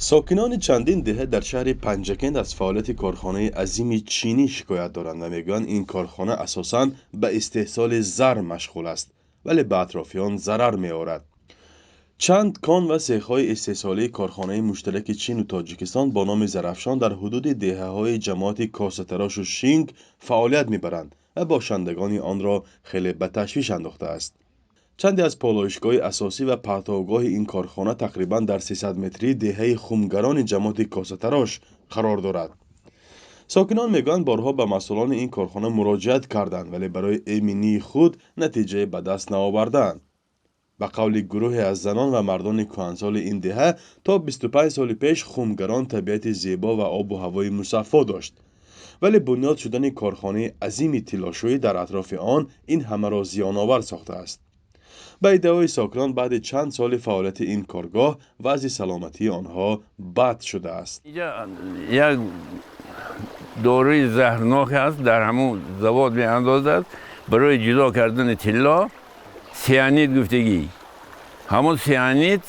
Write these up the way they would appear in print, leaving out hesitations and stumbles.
Сокинони чандин деҳа дар шаҳри Панҷакент аз фаъолияти корхонаи азими чинӣ шикоят доранд ва мегӯянд, ин корхона асосан ба истеҳсоли зар машғул аст, вале ба атрофиён зарар меорад. Чанд кон ва сехҳои истеҳсолии корхонаи муштараки Чину Тоҷикистон бо номи Зарафшон дар ҳудуди деҳаҳои ҷамоати Косатарошу Шинг фаъолият мебаранд ва бошандагони онро хеле ба ташвиш андохтааст. Чанде аз полоишгоҳи асосӣ ва партовгоҳи ин корхона тақрибан дар 300-метрии деҳаи Хумгарони ҷамоати Косатарош қарор дорад. Сокинон мегӯянд, борҳо ба масъулони ин корхона муроҷиат карданд, вале барои эминии худ натиҷае ба даст наовардаанд. Ба қавли гурӯҳе аз занон ва мардони кӯҳансоли ин деҳа, то 25 соли пеш Хумгарон табиати зебо ва обу ҳавои мусаффо дошт, вале бунёд шудани корхонаи азими тиллошӯӣ дар атрофи он ин ҳамаро зиёновар сохтааст. Ба иддаои сокинон, баъди чанд соли фаъолияти ин коргоҳ вазъи саломатии онҳо бад шудааст. Як доруи заҳрнок аст, дар ҳамун завод меандозад барои ҷудо кардани тилло, сианид гуфтагӣ. Ҳамон сианид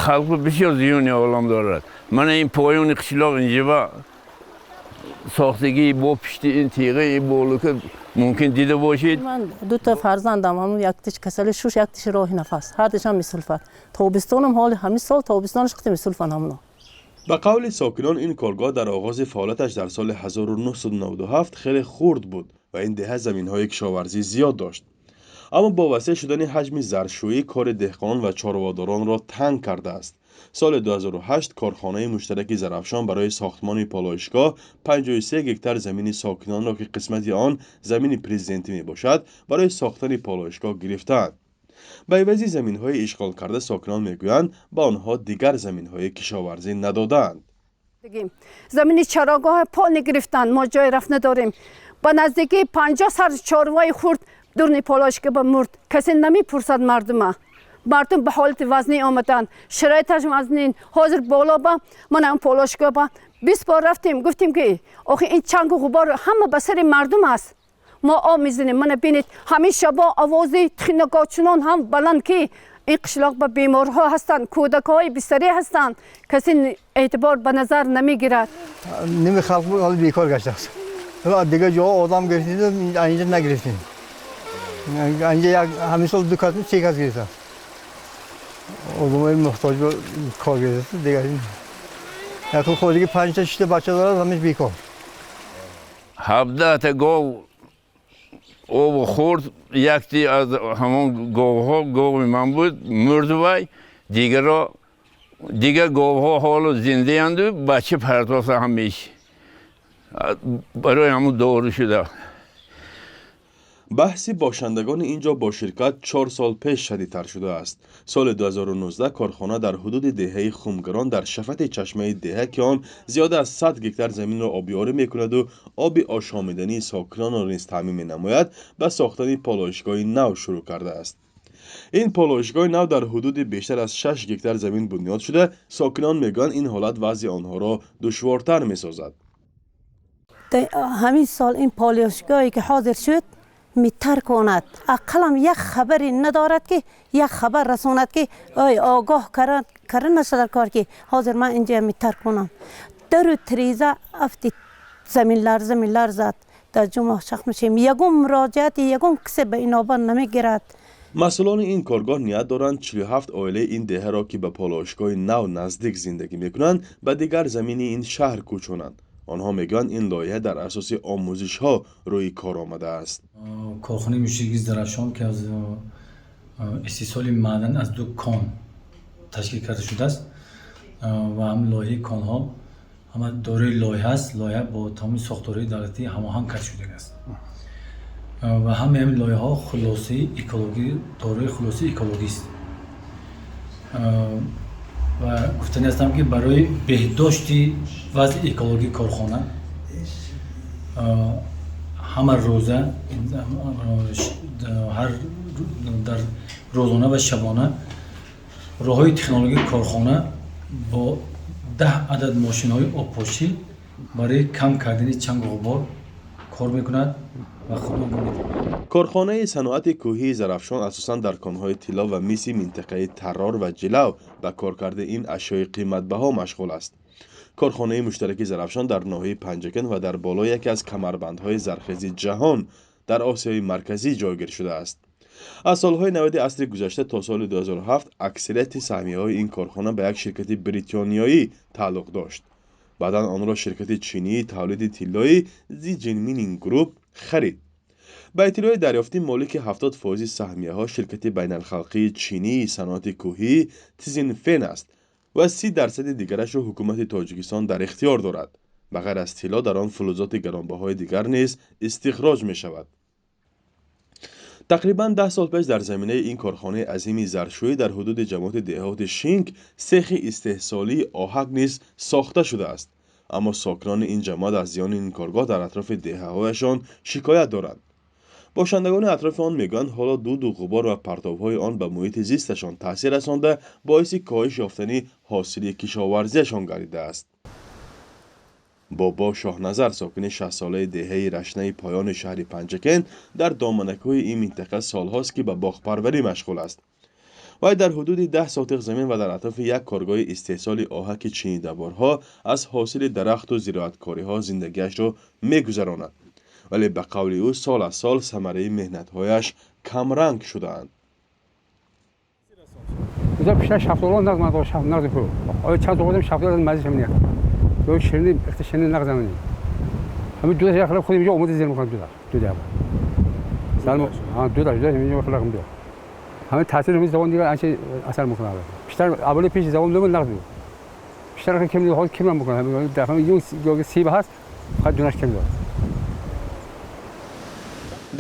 халқу бисёр зиёни олам дорад. Мана ин поёни қишлоқ инҷиба сохтагӣ бо пишти ин тиғаи болука мумкин дида бошед. Ман ду та фарзандам, ҳамун яктиш касали шуш, яктиш роҳи нафас, ҳардушам мисулфат. Тобистонам ҳоли ҳамин сол тобистонаш қити мисулфан ҳамуно. Ба қавли сокинон, ин коргоҳ дар оғози фаъолияташ дар соли 1997 хеле хурд буд ва ин деҳа заминҳои кишоварзӣ зиёд дошт, аммо бо васеъ шудани ҳаҷми заршӯӣ кори деҳқонон ва чорводоронро танг кардааст. Соли 2008 корхонаи муштараки Зарафшон барои сохтмони полоишгоҳ 53 гектар замини сокинонро, ки қисмати он замини президентӣ мебошад, барои сохтани полоишгоҳ гирифтаанд. Ба ивази заминҳои ишғолкарда, сокинон мегӯянд, ба онҳо дигар заминҳои кишоварзӣ надодаанд. Замини чарогоҳ полный гирифтанд, мо ҷой рафт надорем. Ба наздикии 50 сар чорвои хурд дурни полоишгоҳ ба мурд. Касе намепурсад мардума. Мардум ба ҳолати вазнин омаданд, шароиташ вазнин. Ҳозир боло ба ман он полоишгоҳ ба 20 бор рафтем, гуфтем, ки охи ин чангу ғубор ҳама ба сари мардум аст. Мо об мезанем, мана бинед, ҳамин шабо овози тхинагочунон ҳам баланд, ки ин қишлоқ ба беморҳо ҳастанд, кӯдакҳои бистарӣ ҳастанд, касе эътибор ба назар намегирад. Ними халқ ҳоли бекор гаштааст. Дигар ҷоҳо одам гирифтем, инҷа нагирифтем. Инҷа як ҳамин сол ду кас, се кас гирифтааст. Одамои муҳтоҷ ба кор гирифтааст. Дигар як хоҷаги панҷта, шишта бача дорад, ҳамеш бекор. 17та гов об хӯрд. Якти аз ҳамон говҳо гови ман буд, мурд. Вай дигаро, дигар говҳо ҳоло зиндаянду бача партофта ҳамеш барои ҳамун дору шуда. Баҳси бошандагони ин ҷо бо ширкат 4 сол пеш шадидтар шудааст. Соли 2019 корхона дар ҳудуди деҳаи Хумгарон, дар шафати чашмаи деҳа, ки он зиёда аз 100 гектар заминро обёрӣ мекунаду оби ошомидании сокинонро низ таъмин менамояд, ба сохтани полоишгоҳи нав шурӯъ кардааст. Ин полоишгоҳи нав дар ҳудуди бештар аз 6 гектар замин бунёд шуда, сокинон мегӯянд, ин ҳолат вазъи онҳоро душвортар месозад. Ҳамин сол ин полоишгоҳе ки ҳозир шуд, метарконад. Ақаллам як хабаре надорад, ки як хабар расонад, ки ой огоҳ карда нашуда кор, ки ҳозир ман инҷа метарконам. Дару тиреза афти, замин ларза меларзад. Дар ҷумъа шах мешем, ягон муроҷиати ягон кисе ба инобат намегирад. Масъулони ин коргоҳ ният доранд 47 оилаи ин деҳаро, ки ба полоишгоҳи нав наздик зиндагӣ мекунанд, ба дигар замини ин шаҳр кӯчонанд. Онҳо мегӯянд, ин лоиҳа дар асоси омӯзишҳо рӯи кор омадааст. Корхонаи муштараки Зарафшон, ки аз истеҳсоли маъдан аз ду кон ташкил карда шудааст ва ҳам лоиҳаи конҳо ҳама дорои лоиҳа аст, лоиҳа бо тамоми сохторҳои давлатӣ ҳамоҳанг карда шудааст ва ҳамаи ҳамин лоиҳаҳо хулосаи экологӣ, дорои хулосаи экологист. Ва гуфтанӣ ҳастам, ки барои беҳдошти вазъи экологии корхона ҳама рӯза, ҳар дар рӯзона ва шабона роҳҳои технологии корхона бо 10 адад мошинҳои обпошӣ барои кам кардани чангу ғубор кор. Кор мекунад ва худмон метавонад. Корхонаи саноати кӯҳии Зарафшон асосан дар конҳои тилло ва миси минтақаи Таррор ва Ҷилав ба коркарди ин ашёи қиматбаҳо машғул аст. Корхонаи муштараки Зарафшон дар ноҳияи Панҷакент ва дар болои яке аз камарбандҳои зархези ҷаҳон дар Осиёи Марказӣ ҷойгир шудааст. Аз солҳои 90 асри гузашта то соли 2007 аксарияти саҳмияҳои ин корхона ба як ширкати бритониёӣ тааллуқ дошт. Баъдан онро ширкати чинии тавлиди тиллои Zijin Mining Group харид. Ба иттилои дарёфтӣ, молики 70 фоизи саҳмияҳо ширкати байналхалқии чинии саноати кӯҳии Тзинфен аст ва 30 дарсади дигарашро ҳукумати Тоҷикистон дар ихтиёр дорад. Ба ғайр аз тилло дар он фулӯзоти гаронбаҳои дигар низ истихроҷ мешавад. Тақрибан 10 сол пеш дар заминаи ин корхонаи азими заршӯӣ дар ҳудуди ҷамоати деҳоти Шинк сехи истеҳсолии оҳак низ сохта шудааст. Аммо сокинони ин ҷамоат аз зиёни ин коргоҳ дар атрофи деҳаҳояшон шикоят доранд. Бошандагони атрофи он мегӯянд, ҳоло дуду ғубор ва партовҳои он ба муҳити зисташон таъсир расонда, боиси коҳиш ёфтани ҳосили кишоварзиашон гардидааст. Бобо Шоҳназар, сокини 60-солаи деҳаи Рашнаи Поёни шаҳри Панҷакент, дар доманакҳои ин минтақа солҳост, ки ба боғпарварӣ машғул аст. Вай дар ҳудуди 10 сотих замин ва дар атрофи як коргоҳи истеҳсоли оҳаки чинидаборҳо аз ҳосили дарахту зироаткориҳо зиндагиашро мегузаронад. Вале ба қавли ӯ, сол аз сол самараи меҳнатҳояш камранг шудаанд. Шафтоло нағз, чанд овардем, шафтоло маззаш ҳамин ё ширини, ширини нағз ҳамин. Ҳамин дуда яхла худ инҷо омода зер мекунам, дуда дуда салм дуда дуда инҷо хлақ мебиёд. Ҳамин таъсири ҳамин забон дигар анча асар мекунад. Бештар аввали пеш забон набуд, нағз буд. Бештар кем ҳол кем мекунад. Ҳамин ё сиб ҳаст, фақат дунаш кем дорад.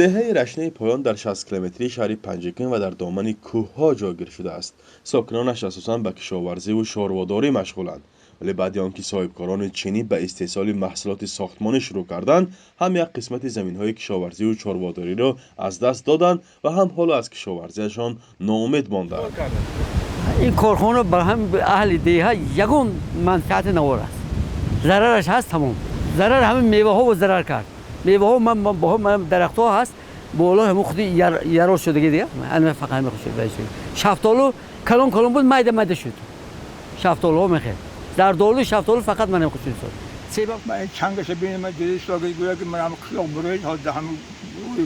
Деҳаи Рашнаи Поён дар 60 километрии шаҳри Панҷакент ва дар домани кӯҳҳо ҷойгир шудааст. Сокинонаш асосан ба кишоварзиву чорводорӣ машғуланд. Вале баъди он ки соҳибкорони чинӣ ба истеҳсоли маҳсулоти сохтмонӣ шурӯъ карданд, ҳам як қисмати заминҳои кишоварзиву чорводориро аз даст доданд ва ҳам ҳоло аз кишоварзиашон ноумед мондаанд. Ин корхона ба ҳам аҳли деҳа ягон манфиати навор аст, зарараш ҳаст, тамом зарар. Ҳамин меваҳо зарар кард, меваҳо, дарахтҳо ҳаст, боло ҳамон худи яро шудаги дига, фақат ҳамин шуд. Шафтолу калон калон буд, майда майда шуд, шафтолуҳо мехел, зардолу, шафтолу фақат манам хуш шуд. Ман чангаша бинем, дида гӯя ки ман ҳам қишлоқ буроид, ҳол да ҳамин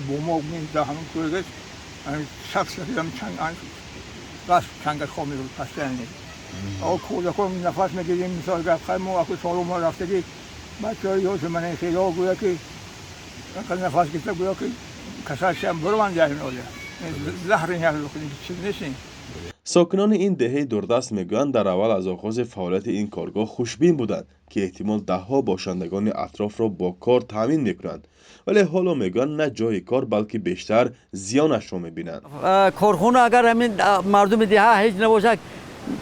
бумо да ҳамин кӯягаш шаб сафидам, чанг раст чангаш хоб мешуд пастаяни. О кӯдакон нафас мегирем, мисол гап, хай мо аку солу мо рафтагӣ бачаҳои ёшу ман хело гӯя ки нафас гирифта, гӯя ки касалшам бурованд, яҳиноя заҳри чиз нестин. Сокинони ин деҳаи дурдаст мегӯянд, дар аввал аз оғози фаъолияти ин коргоҳ хушбин буданд, ки эҳтимол даҳҳо бошандагони атрофро бо кор таъмин мекунанд. Вале ҳоло мегӯянд, на ҷойи кор, балки бештар зиёнашро мебинанд. Корхона агар ҳамин мардуми деҳа ҳеҷ набошад,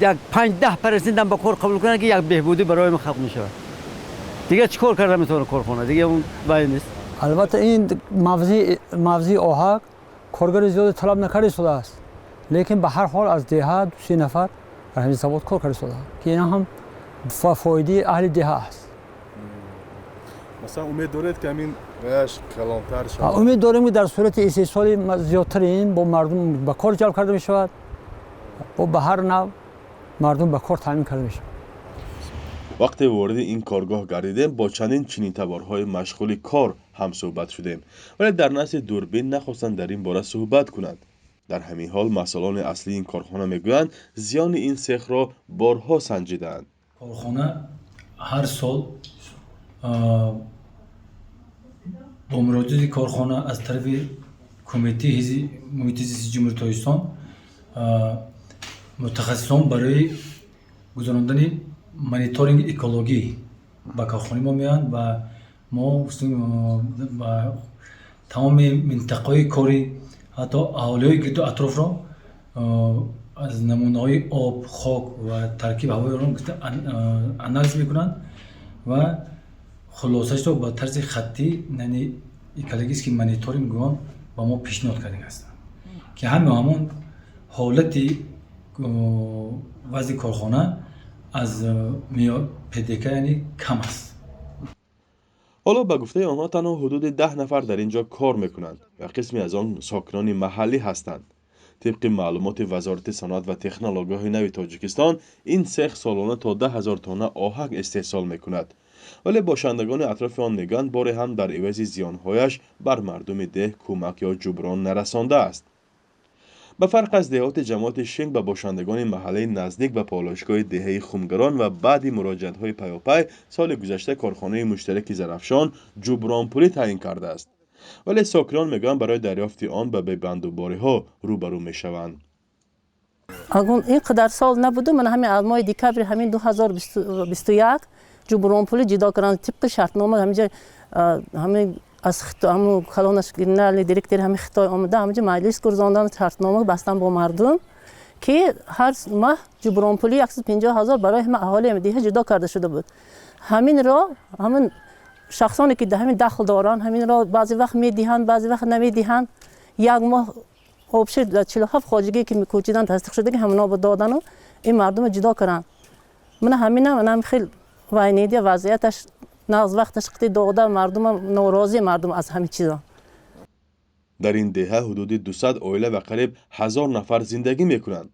як 5-10 процентам ба кор қабул кунанд, ки як беҳбудӣ барои халқ мешавад. Дигар чӣ кор карда метавонад корхона? Дигар он вай нест. Албатта, ин мавзеи оҳак коргари зиёде талаб накарда истодааст, лекин ба ҳар ҳол аз деҳа 2-се нафар дар ҳамин завод кор карда истодаанд, ки ин ҳам фоидаи аҳли деҳа аст. Масалан, умед доред, ки ҳамин рояш калонтар шавад? Умед дорем, ки дар сурати истеҳсоли зиёдтари ин бо мардум ба кор ҷалб карда мешавад, бо ба ҳар нав мардум ба кор таъмин карда мешавад. Вақте вориди ин коргоҳ гардидем, бо чандин чинитаборҳои машғули кор ҳамсӯҳбат шудем, вале дар назди дурбин нахостанд дар ин бора суҳбат кунанд. Дар ҳамин ҳол масъулони аслии ин корхона мегӯянд, зиёни ин сехро борҳо санҷидаанд. Корхона ҳар сол бо муроҷиати корхона аз тарафи Кумитаи ҳифзи муҳити зисти Ҷумҳурии Тоҷикистон мутахассисон барои гузарондани мониторинги экологӣ ба корхонаи мо меоянд ва мо ба тамоми минтақаҳои корӣ, ҳатто аҳолиҳои гирду атрофро аз намунаҳои об, хок ва таркиби ҳавои он анализ мекунанд ва хулосаашро ба тарзи хаттӣ, яъне экологический мониторинг гӯён, ба мо пешниҳод карда ҳастанд, ки ҳама ҳамон ҳолати вазъи корхона аз ПДК, яъне кам аст. Ҳоло ба гуфтаи онҳо танҳо ҳудуди 10 нафар дар ин ҷо кор мекунанд ва қисме аз он сокинони маҳаллӣ ҳастанд. Тибқи маълумоти Вазорати саноат ва технологияҳои нави Тоҷикистон, ин сех солона то 10 ҳазор тонна оҳак истеҳсол мекунад. Вале бошандагони атрофи он мегӯянд, боре ҳам дар ивази зиёнҳояш бар мардуми деҳ кӯмак ё ҷуброн нарасондааст. Ба фарқ аз деҳоти ҷамоати Шинг, ба бошандагони маҳаллаи наздик ба полоишгоҳи деҳаи Хумгарон ва баъди муроҷиатҳои пайопай соли гузашта корхонаи муштараки Зарафшон ҷубронпулӣ таъин кардааст. Вале сокинон мегӯянд, барои дарёфти он ба бебандубориҳо рӯбарӯ мешаванд. Агун ин қадар сол набуду, ман ҳамин аз моҳи декабри ҳамин 2021 ҷубронпулӣ ҷудо карданд тибқи шартнома. Ҳаминҷа ҳамин аз ҳамун калонаш генеральный директори ҳамин Хитой омада, ҳаминҷа маҷлис гузаронданд, шартнома бастан бо мардум, ки ҳар маҳ ҷубронпулӣ 150 ҳазор барои ҳама аҳолии деҳа ҷудо карда шуда буд. Ҳаминро ҳамин шахсоне ки ҳамин дахл доранд, ҳаминро баъзе вақт медиҳанд, баъзе вақт намедиҳанд. Як моҳ обши 47 хоҷагие ки кӯчидан тасдиқ шуда, ки ҳамино додану ин мардумро ҷудо карданд. Мана ҳаминам манам хел вайнидия вазъияташ нағз вақташ қити дода, мардумам норозӣ, мардум аз ҳамин чизо. Дар ин деҳа ҳудуди 200 оила ва қариб 1000 нафар зиндагӣ мекунанд.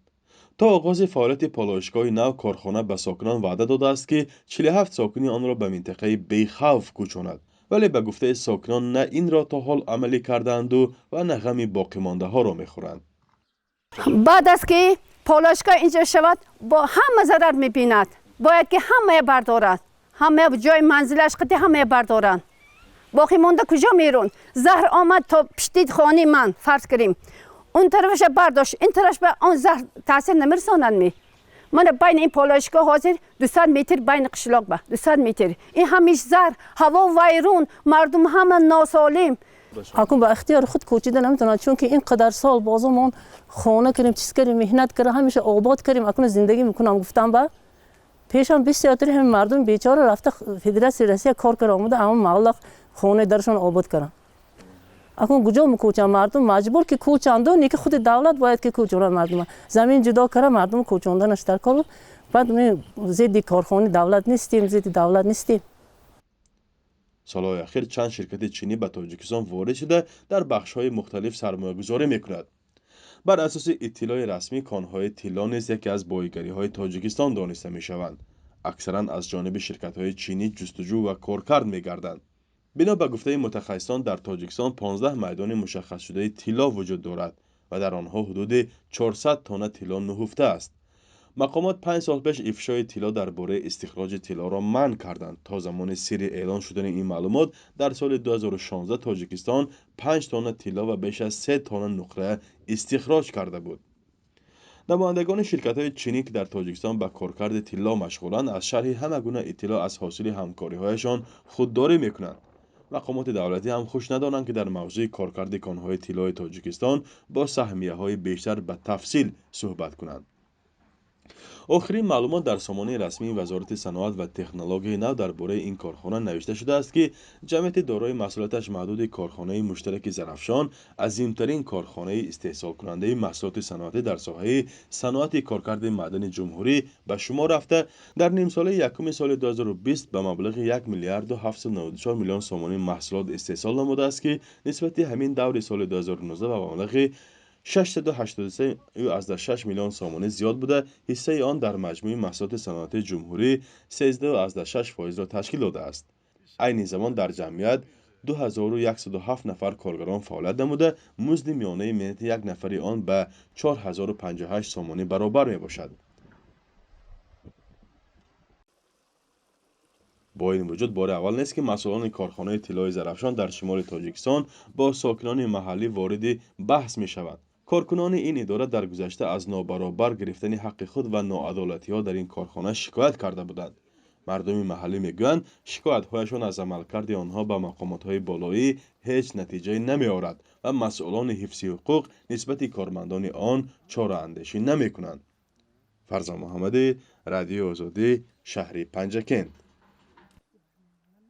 То оғози фаъолияти полоишгоҳи нав корхона ба сокинон ваъда додааст, ки 47 сокини онро ба минтақаи бехавф кӯчонад. Вале ба гуфтаи сокинон на инро то ҳол амалӣ кардаанду ва на ғами боқимондаҳоро мехӯранд. Баъд аз ки полоишгоҳ инҷо шавад, бо ҳама зарар мебинад. Бояд ки ҳамая бардорад. Ҳамая ҷои манзилаш қити ҳамая бардоранд. Боқӣ монда куҷо мерун? Заҳр омад то пишти хонаи ман, фарз кунем. Он тарафаша бардошт, ин тараф ба он заҳр таъсир намерасонад ми. Мана байни ин полоишгоҳ ҳозир 200 метр байни қишлоқ ба, 200 метр. Ин ҳамиш заҳр, ҳаво вайрон, мардум ҳама носолим. Акун ба ихтиёри худ кӯчида наметавонад, чунки ин қадар сол бозумон хона кардем, чиз кардем, меҳнат кардем, ҳамеша обод кардем, акун зиндагӣ мекунам гуфтам ба. Пешам бисёртари ҳамин мардум бечора рафта Федератсияи Россия кор карда омада, ҳамон маблағ хонаи дарашон обод карданд. Акун куҷо мекӯчанд мардум? Маҷбур ки кӯчанду, не ки худи давлат бояд ки кӯчонад мардума. Замин ҷудо карда мардум кӯчонданаш дар кор буд. Баъд зидди корхонаи давлат нестем, зидди давлат нестем. Солҳои ахир чанд ширкати чинӣ ба Тоҷикистон ворид шуда, дар бахшҳои мухталиф сармоягузорӣ мекунад. Бар асоси иттилои расмӣ, конҳои тилло низ яке аз боигариҳои Тоҷикистон дониста мешаванд. Аксаран аз ҷониби ширкатҳои чинӣ ҷустуҷӯ ва коркард мегарданд. Бино ба гуфтаи мутахассисон, дар Тоҷикистон 15 майдони мушаххасшудаи тилло вуҷуд дорад ва дар онҳо ҳудуди 400 тонна тилло нуҳуфта аст. Мақомот 5 сол пеш ифшои тилло дар бораи истихроҷи тиллоро манъ карданд. То замони сирри эълон шудани ин маълумот дар соли 2016 Тоҷикистон 5 тонна тилло ва беш аз 3 тонна нуқра истихроҷ карда буд. Намояндагони ширкатҳои чинӣ, ки дар Тоҷикистон ба коркарди тилло машғуланд, аз шарҳи ҳама гуна иттилоъ аз ҳосили ҳамкориҳояшон худдорӣ мекунанд. Мақомоти давлатӣ ҳам хуш надоранд, ки дар мавзӯи коркарди конҳои тиллои Тоҷикистон бо саҳмияҳои бештар ба тафсил суҳбат кунанд. Охирин маълумот дар сомонаи расмии Вазорати саноат ва технологияи нав дар бораи ин корхона навишта шудааст, ки ҷамъияти дорои масъулияташ маҳдуди корхонаи муштараки Зарафшон азимтарин корхонаи истеҳсолкунандаи маҳсулоти саноатӣ дар соҳаи саноати коркарди маъдани ҷумҳурӣ ба шумор рафта, дар нимсолаи якуми соли 2020 ба маблағи 1 миллиарду 794 миллион сомонӣ маҳсулот истеҳсол намудааст, ки нисбати ҳамин даври соли 2019 ба маблағи 683,6 миллион сомонӣ зиёд буда, ҳиссаи он дар маҷмӯи маҳсулоти саноатии ҷумҳурӣ 13,6 фоизро ташкил додааст. Айни замон дар ҷамъият 2107 нафар коргарон фаъолият намуда, музди миёнаи меҳнати як нафари он ба 4058 сомонӣ баробар мебошад. Бо ин вуҷуд бори аввал нест, ки масъулони корхонаи тиллои Зарафшон дар шимоли Тоҷикистон бо сокинони маҳаллӣ вориди баҳс мешаванд. Коркунони ин идора дар гузашта аз нобаробар гирифтани ҳаққи худ ва ноадолатиҳо дар ин корхона шикоят карда буданд. Мардуми маҳаллӣ мегӯянд, шикоятҳояшон аз амалкарди онҳо ба мақомотҳои болоӣ ҳеҷ натиҷае намеорад ва масъулони ҳифзи ҳуқуқ нисбати кормандони он чораандешӣ намекунанд. Фарзон Муҳаммадӣ, Радиои Озодӣ, шаҳри Панҷакент.